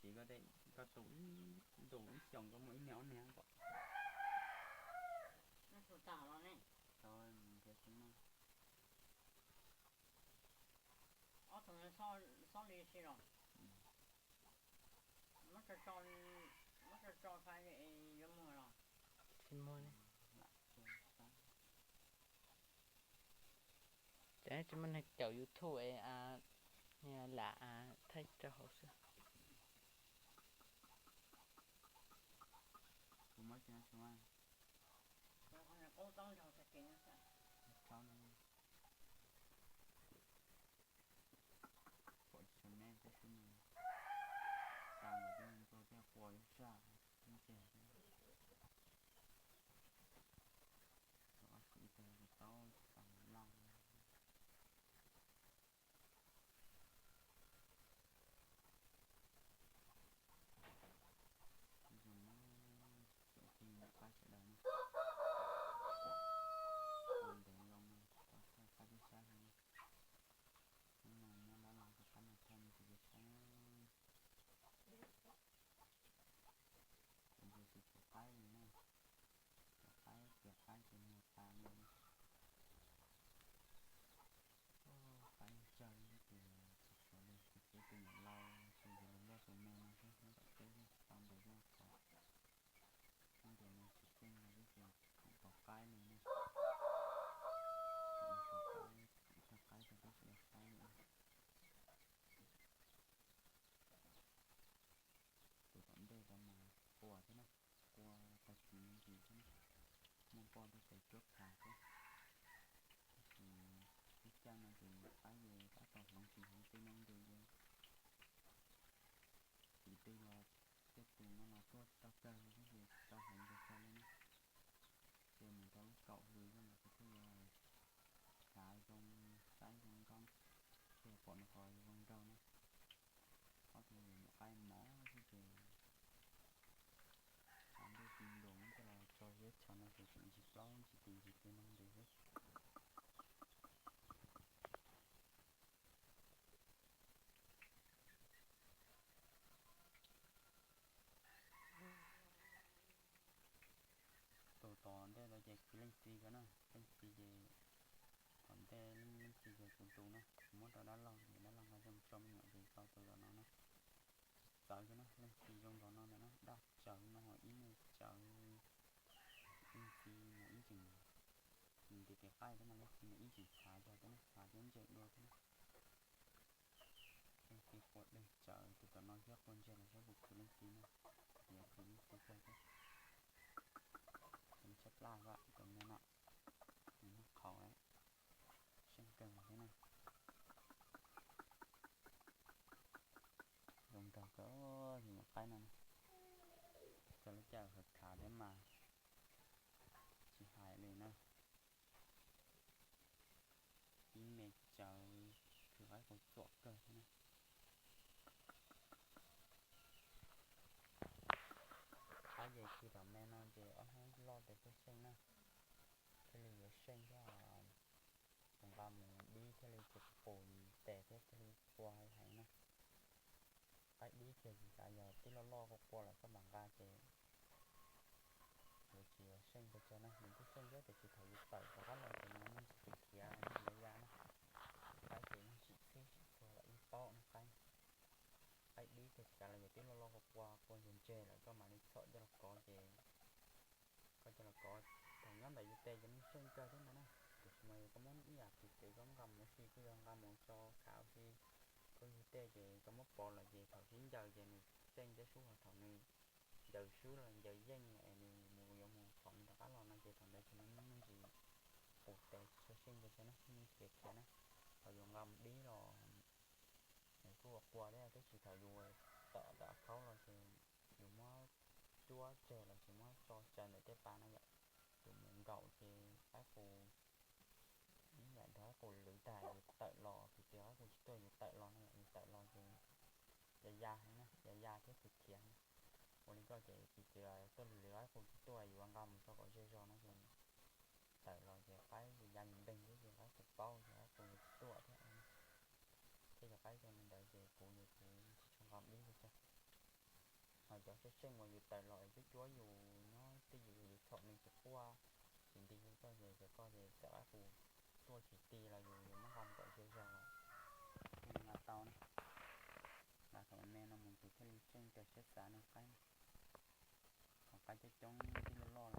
Tsis, koj tu ib xyoos koj muaj ib niag ob niag kom. Ob tug xob li si los, muab tso tso fa yuav muag los? Tsis muag. Ces tsis muaj neeg caum YouTube es lam thaij rau hauv xwb. Pom tsis tshua me thiab xwb, tas ntawm tej ntoo tej qua ib saj, ib ntses thiab. Ob tug ib tug tau tas laj. Zoo na, tsoom phooj ywg qab sawv daws na, ua ntev loo no tsis tau thaij qab teb sab li na. Hnub no muab dab laug rov qab los thaij no rau peb saib na. Ces ntshe tsis tshuav qaib li na, cov qaib tias qaib ces muag tas li na. Qaib tsawg li ces tsis tshuav li, ces peb tus niam laus ces yog luag luaj tus me no xwb, nyob tom teb xwb, tsis tau ntes zaj qhov. Nyob ntawm no tsis keej no xwb ces tseem tshuav qaib li na. Tseem tshuav qaib, ib tag qaib rau peb sawv daws saib li. Tus tom ntej rau mas qua thiab na, qua tag kis me ntsis thiab na, muaj npoj tej tes cuab khav thiab. Tab sis lub caij no ces qaib ces tab tom hloov tsis hloov tej no ntws ces tiv twg los tej tus no los tuaj tsis tau kawg li thiab ces tsis tau hloov pes tsawg li na. Ces mus rau lub kaum hli no mas kuv thiaj yuav khav zoo, saib zoo nkauj, thiaj pom nws qhov zoo nraug na. Ob tug nyuam qaib mos xwb ces tshav ntuj tsis ntuas muab coj los tso ziab tshav no ces tseem ntsis plaub ntsis tis ntsis twg no ntws xwb. Tus tom ntej ntawd ces kwv leej txiv ko na, leej txiv ces tom ntej leej txiv ces kuv tus na, kuv muab rau dab laug ces dab laug nqa coj mus tso me nyuam ces tau tus zos no na. Txawv xwb na, leej txiv zoo nraug no ntag na, daj tsawv no ho ib niag tsawv, leej txiv mas ib ntseem nti kev qaij thiab mas leej txiv mas ib ntseem tshav zog thiab na, tshav thiab ntseg dua thiab na. Leej txiv qua dej tsawv, tus tom no thiab qua ntseg los saib puas khwv leej txiv na, tias khwv leej txiv kawg thiab. Tus tshaib plab xwb, tus me no, nws muaj qhaus lawm, seej kawg nkaus thiab na. Zoo nraug kawg, tus nyuam qaib no na, txog lub caij khav khav thiab mas tsis hais li na. Ib me tsawv, khwv qaib qua txuam kawg thiab na. Qaib ces khwv tom me no ces ob hnub loj ces thiaj seej na, thiaj li yuav seej thiab. Tus nqa mus dib thiaj li tsis pum tes thiab thiaj li qua heev na. Qaib dib kiag tsis xav, yog twb loj loj qua qua lawm koj mam nqa ces yuav tsis yuav seej pes tsawg na. Nws kuj seej thiab tiam sis thaum yus tawm rov qab los ces nws muaj ntsis khiav khiav ya ya na. Qaib ces yeej tsim txhij tsim txhua los yeej paub na qaib. Qaib dib kiag tsis xav los, yog twb loj loj qua qua qua ntseg ntseg lawm koj mam li txhom coj los kov ces koj coj los kov. Thaum nyob ntawm yus tes ces nws seej kawg thiab ntag na, tiam sis mas yog koj muab ib yam phim kev koj muab nqa mus ua si, koj yog nqa mus tso khav ua si, koj yug tej ces koj muab pov lawm ces thaum sib ncaws ces nws seej thiab sub, ho thaum nws ncaws swb los ncaws yeej es nws mus yuav mus txhom nws rov qab los no ces thaum ntawd ces nws muaj ntsis pum tes tsis tshua seej pes tsawg na, yeej khiav khiav na. Thaum yus nqa mus dib los nws kuj ua qua thiab, tab sis thaum yus tom tom khaub los ces yus muab cuab tseg los sis muab tso tsaws ntawm tej pas no yom, yus mus nkaum ces qaib qus ib yam nrog qaib qus lwv tag yus tawm los, piv txwv qaib qus tsis tuaj yus tawm los no yom, yus tawm los ces ya ya heev na, ya ya thiab khiav khiav heev. Ua li koj ces piv txwv tuaj lwv qaib qus tsis tuaj yus ua nqa mus tso kom ze zog no ces tawm los ces qaib ya ya nteeg xwb ces qaib qus paub ces qaib qus yuav tsis tuaj thiab. Thiab cov qaib zoo li ntawd ces kuv ces kuv tsis tshua nqa dib pes tsawg. Cov tseej tseej uas yus tawm los es cuab cuab yus nyob twj ywm, yus txhaum nws tsis quaj tsis nti li koj ces, ces koj ces txawm qab qus tuaj tsis ti los yus, yus muab nqa mus kom ze zog los thiaj li nqa tau na. Nqa thaum me no mus tus thiaj li tseej kawg siab xav no qaib. Qhov qaib coob coob tib loj loj